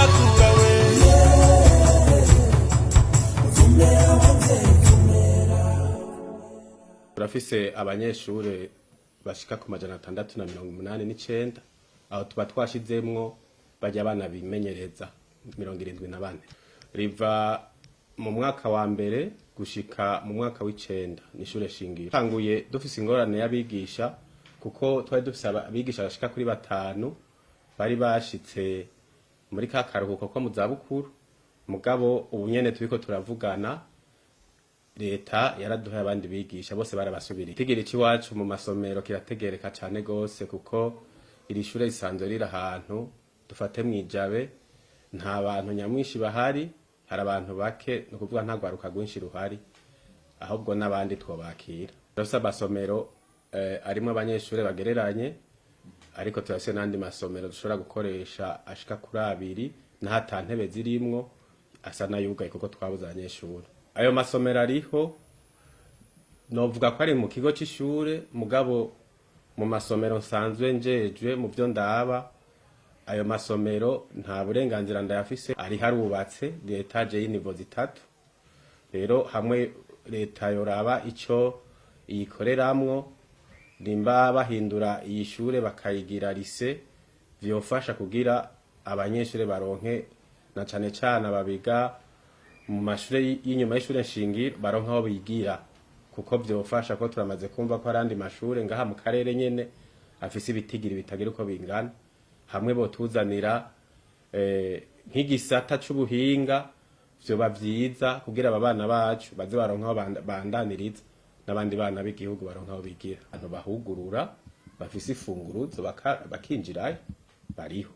Nderagakura we. Turafise abanyeshure bashika ku 689, aho tuba twashizemwo barya abana bimenyereza 74. Riva mu mwaka wa mbere gushika mu mwaka w'icenda, ni ishure shingiro. Tanguye dufise ingorane y'abigisha, kuko twari dufise abigisha bashika kuri batanu bari bashitse muri ka karuhuko ko mu zabukuru. Mugabo ubu nyene turiko turavugana, leta yaraduhaye abandi bigisha, bose barabasubiriye. Itigiri c'iwacu mu masomero kirategereka cane gose, kuko iri shure risanzwe riri ahantu dufate mw'ijabe, nta bantu nyamwinshi bahari, hari abantu bake, ni ukuvuga nta rwaruka rwinshi ruhari, ahubwo n'abandi twobakira. Turafise amasomero arimwo abanyeshure bagereranye, ariko turafise n'andi masomero dushobora gukoresha ashika kuri abiri, naho ata ntebe zirimwo, asa n'ayugaye kuko twabuze abanyeshure. Ayo masomero ariho, novuga ko ari mu kigo c'ishure, mugabo mu masomero nsanzwe njejwe, mu vyo ndaba, ayo masomero nta burenganzira ndayafise. Ari harubatse étage y'i niveau zitatu. Rero hamwe leta yoraba ico iyikoreramwo, nimba bahindura iyi shure bakayigira lycée, vyofasha kugira abanyeshure baronke, na cane cane ababiga mu mashure y'inyuma y'ishure nshingiro, baronke aho bigira, kuko vyofasha ko turamaze kumva ko hari mashure ngaha mu karere nyene afise ibitigiri bitagira uko bingana. Hamwe botuzanira nk'igisata c'ubuhinga, vyoba vyiza kugira aba bana bacu baze baronke aho bandaniriza, n'abandi bana b'igihugu baronke aho bigira. Abantu bahugurura bafise ifunguruzo bakinjirayo bariho.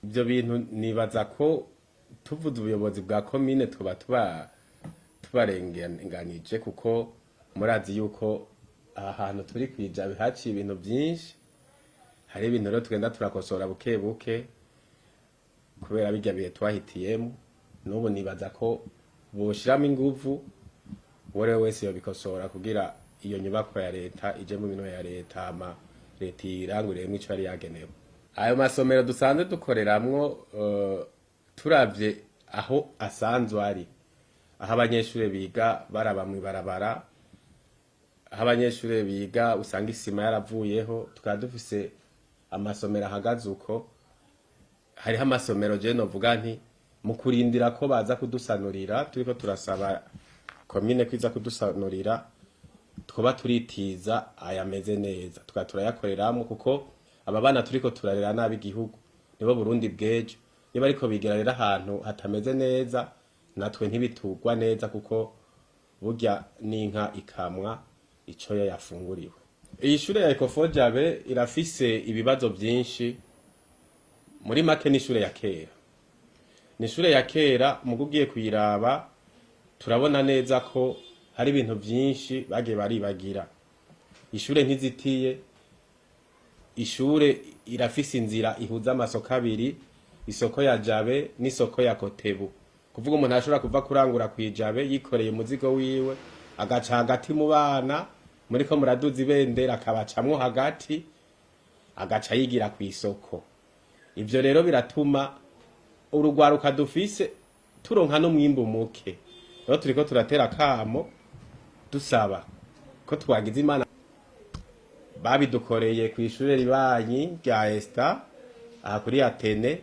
Ivyo bintu nibaza ko tuvuze ubuyobozi bwa komine tuba tubarenganije, kuko murazi yuko aha hantu turi kwijabe haciye ibintu vyinshi. Hari ibintu rero tugenda turakosora buke buke kubera birya bihe twahitiyemo. N'ubu nibaza ko boshiramo inguvu, uwo ariwe wese yobikosora kugira iyo nyubako ya leta ije mu minwe ya leta, hama leta iranguriremwo ico yari yagenewe. Ayo masomero dusanzwe dukoreramwo, turavye aho asanzwe ari, aho abanyeshure biga baraba mw'ibarabara, aho abanyeshure biga usanga isima yaravuyeho, tukaba dufise amasomero ahagaze uko. Hariho amasomero je novuga nti mu kurindira ko baza kudusanurira, turiko turasaba komine ko iza kudusanurira, twoba turitiza ayameze neza, tukaba turayakoreramwo, kuko aba bana turiko turarera nabi igihugu, nibo Burundi bw'ejo. Iyo bariko bigira rero ahantu hatameze neza, natwe ntibitugwa neza, kuko burya n'inka ikamwa ico yo yafunguriwe. Iyi shure ya Ecofo Jabe irafise ibibazo vyinshi. Muri make ni ishure ya kera, ni ishure ya kera. Muga ugiye kuyiraba, turabona neza ko hari ibintu vyinshi bagiye baribagira. Ishure ntizitiye, ishure irafise inzira ihuza amasoko abiri, isoko ya Jabe n'isoko ya Kotebu. Kuvuga umuntu ashobora kuva kurangura kwijabe yikoreye umuzigo wiwe, agaca hagati mu bana muriko muraduza ibendera, akabacamwo hagati, agaca yigira kw'isoko. Ivyo rero biratuma urugwaruka dufise turonka n'umwimbu muke. Rero turiko turatera akamo, dusaba ko twagize Imana babidukoreye kw'ishure ribanyi rya Esta aha kuri Atene,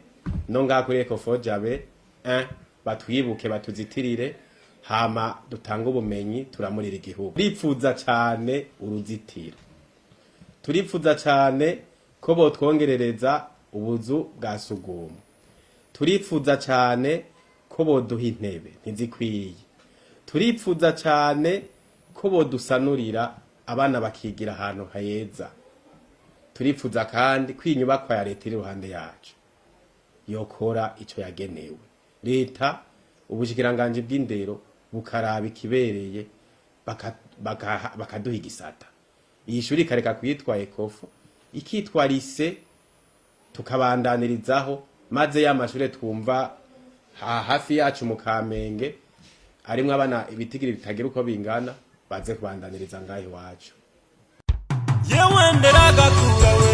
no ngaha kuri Ecofo Jabe 1, batwibuke, batuzitirire, hama dutange ubumenyi, turamurira igihugu. Turipfuza cane uruzitiro, turipfuza cane ko botwongerereza ubuzu bwa sugumwe, turipfuza cane ko boduha intebe, ntizikwiye, turipfuza cane ko bodusanurira abana bakigira ahantu heza. Turipfuza kandi ko inyubakwa ya leta iri iruhande yacu yokora ico yagenewe. Leta, ubushikiranganji bw'indero bukaraba ikibereye, bakaduha igisata, iyi shuri ikareka kwitwa Ecofo ikitwa lycée, tukabandanirizaho, maze ya mashure twumva hafi yacu mu Kamenge arimwo abana ibitigiri bitagira uko bingana, baze kubandaniriza ngaho iwacu. Yewe, nderagakura we.